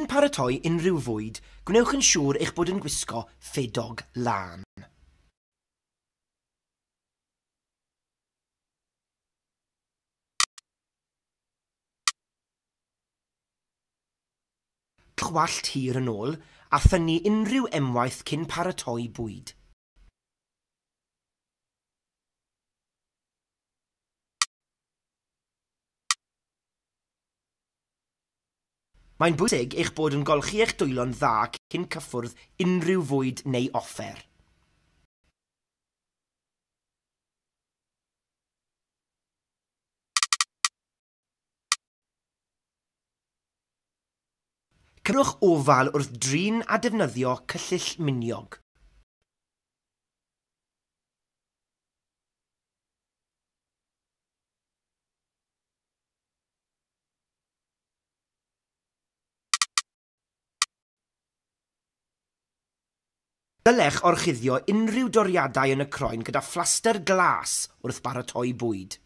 Paratoi unrhyw fwyd, gwnewch yn siŵr eich bod yn gwisgo ffedog lân. Wallt hir yn ôl a thynnu unrhyw emwaith cyn paratoi bwyd. Mae'n bwysig eich bod yn golchi eich dwylo'n dda cyn cyffwrdd unrhyw fwyd neu offer. Cymrwch ofal wrth drin a defnyddio cyllyll miniog. Dylech orchuddio unrhyw doriadau yn y croen gyda phlaster glas wrth baratoi bwyd.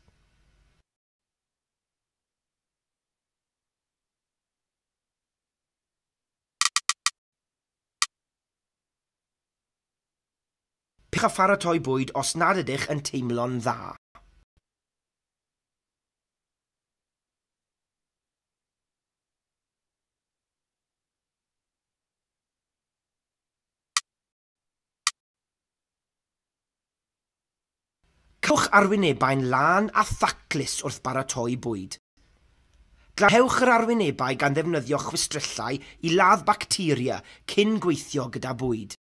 Peidiwch â pharatoi bwyd os nad ydych yn teimlo'n dda. Cewch arwynebau'n lân a thaclus wrth baratoi bwyd. Glanhewch yr arwynebau gan ddefnyddio chwistrellau i ladd bacteria cyn gweithio gyda bwyd.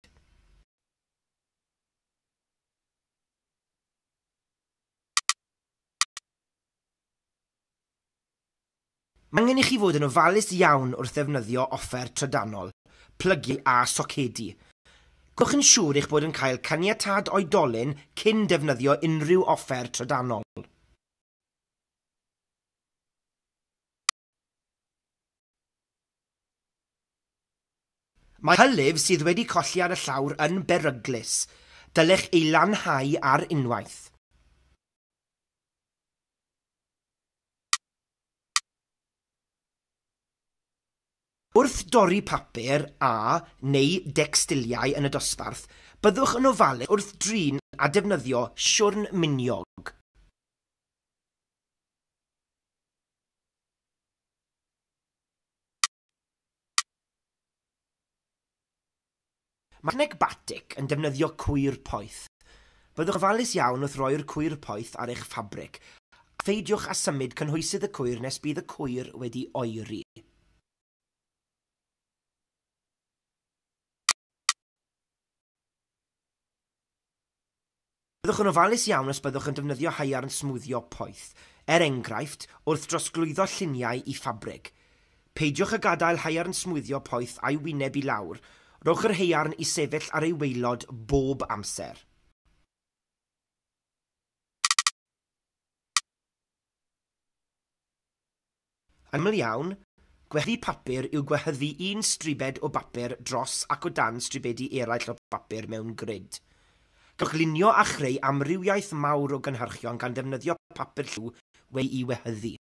Mae angen i chi fod yn ofalus iawn wrth ddefnyddio offer trydanol, plygiau a socedi. Gwnewch yn siŵr eich bod yn cael caniatâd oedolyn cyn defnyddio unrhyw offer trydanol. Mae hylif sydd wedi colli ar y llawr yn beryglus. Dylech ei lanhau ar unwaith. Wrth dorri papur a neu decstiliau yn y dosbarth, byddwch yn ofalus wrth drin a defnyddio siwrn miniog. Mae techneg batik yn defnyddio cwyr poeth. Byddwch yn ofalus iawn wrth roi'r cwyr poeth ar eich ffabrig, a pheidiwch â symud cynhwysydd y cwyr nes bydd y cwyr wedi oeri. Byddwch yn ofalus iawn os byddwch yn defnyddio haearn smwddio poeth, er enghraifft, wrth drosglwyddo lluniau i ffabrig. Peidiwch â gadael haearn smwddio poeth a'i wyneb i lawr, rhowch yr haearn i sefyll ar ei waelod bob amser. Yn aml iawn, gwehyddu papur yw gwehyddu un stribed o bapur dros ac o dan stribedi eraill o bapur mewn grid. Gallwch lunio a chreu amrywiaeth mawr o gynhyrchion gan ddefnyddio papur lliw wedi'i wehyddu.